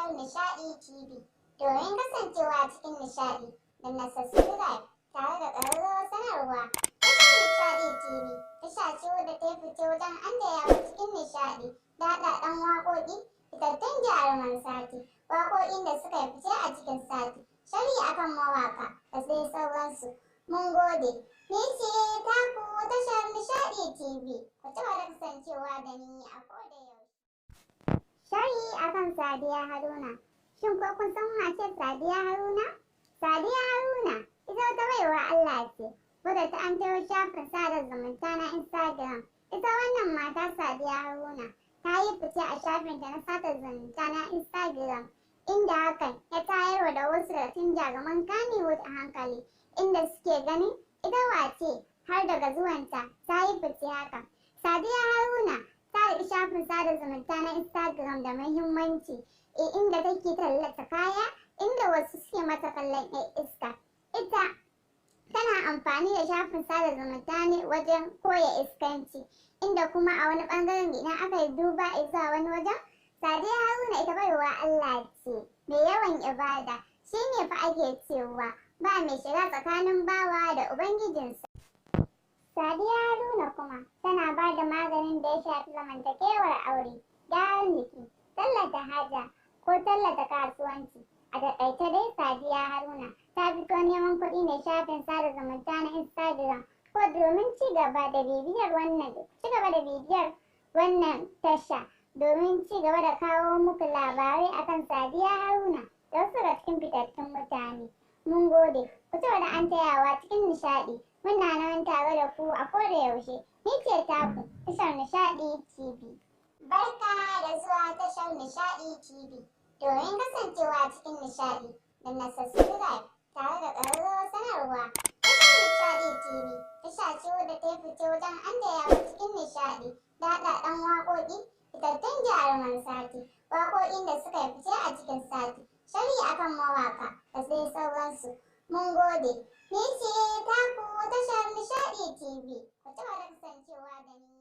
tashar Nishaɗi TV. Domin kasancewa cikin nishaɗi, danna subscribe tare da ƙararrawar sanarwa. Tashar Nishaɗi TV tasha ce wadda ta yi fice wajen an da yawo cikin nishaɗi, daɗaɗɗen waƙoƙi, fitattun jaruman sati, waƙoƙin da suka yi fice a cikin sati, sharhi akan mawaƙa da dai sauransu. Mun gode. Ni ce taku tashar Nishaɗi TV. Ku ci gaba da kasancewa da ni a koda yaushe. Sharhi akan Sadiya Haruna. Shin ko kun san wace Sadiya Haruna? Sadiya Haruna ita wata baiwa Allah ce wadda ta an shafin sada zumunta na Instagram. Ita wannan mata Sadiya Haruna ta yi fice a shafinta na sada zumunta na Instagram, inda hakan ya tayarwa da wasu daga cikin jaruman Kannywood a hankali, inda suke ganin ita wace har daga zuwanta ta yi fice haka. Sadiya Haruna ta riƙi shafin sada zumunta na Instagram da muhimmanci, inda take tallata kaya, inda wasu suke mata kallon 'yar iska. Ita tana amfani da shafin sada zumunta ne wajen koya iskanci, inda kuma a wani ɓangaren idan aka yi duba zuwa wani wajen, Sadiya Haruna ita baiwa Allah ce mai yawan ibada, shi ne fa ake cewa ba mai shiga tsakanin bawa da Ubangijinsa. Sadiya Haruna kuma tana ba da maganin da ya shafi zamantakewar aure, gyaran jiki, tallata haja ko tallata kasuwanci. A taƙaice dai, Sadiya Haruna ta fito neman kuɗi ne shafin sada zumunta na Instagram, ko domin ci gaba da bibiyar wannan tasha domin ci gaba da kawo muku labarai akan Sadiya Haruna da wasu daga cikin fitattun mutane. Mun gode. Ku ci gaba da an tayawa cikin nishaɗi. Muna nan tare da ku a koda yaushe. Ni ce taku tashar Nishaɗi TV. Barka da zuwa tashar Nishaɗi TV. Domin kasancewa cikin nishaɗi, danna subscribe tare da ƙararrawar sanarwa. Tashar Nishaɗi TV tasha ce wadda ta yi fice wajen an da yawo cikin nishaɗi, daɗaɗɗen waƙoƙi, fitattun jaruman sati, waƙoƙin da suka yi fice a cikin sati, sharhi akan mawaƙa da dai sauransu. Mun gode. Ni ce taku tashar Nishaɗi TV. Ku ci gaba da kasancewa da ni.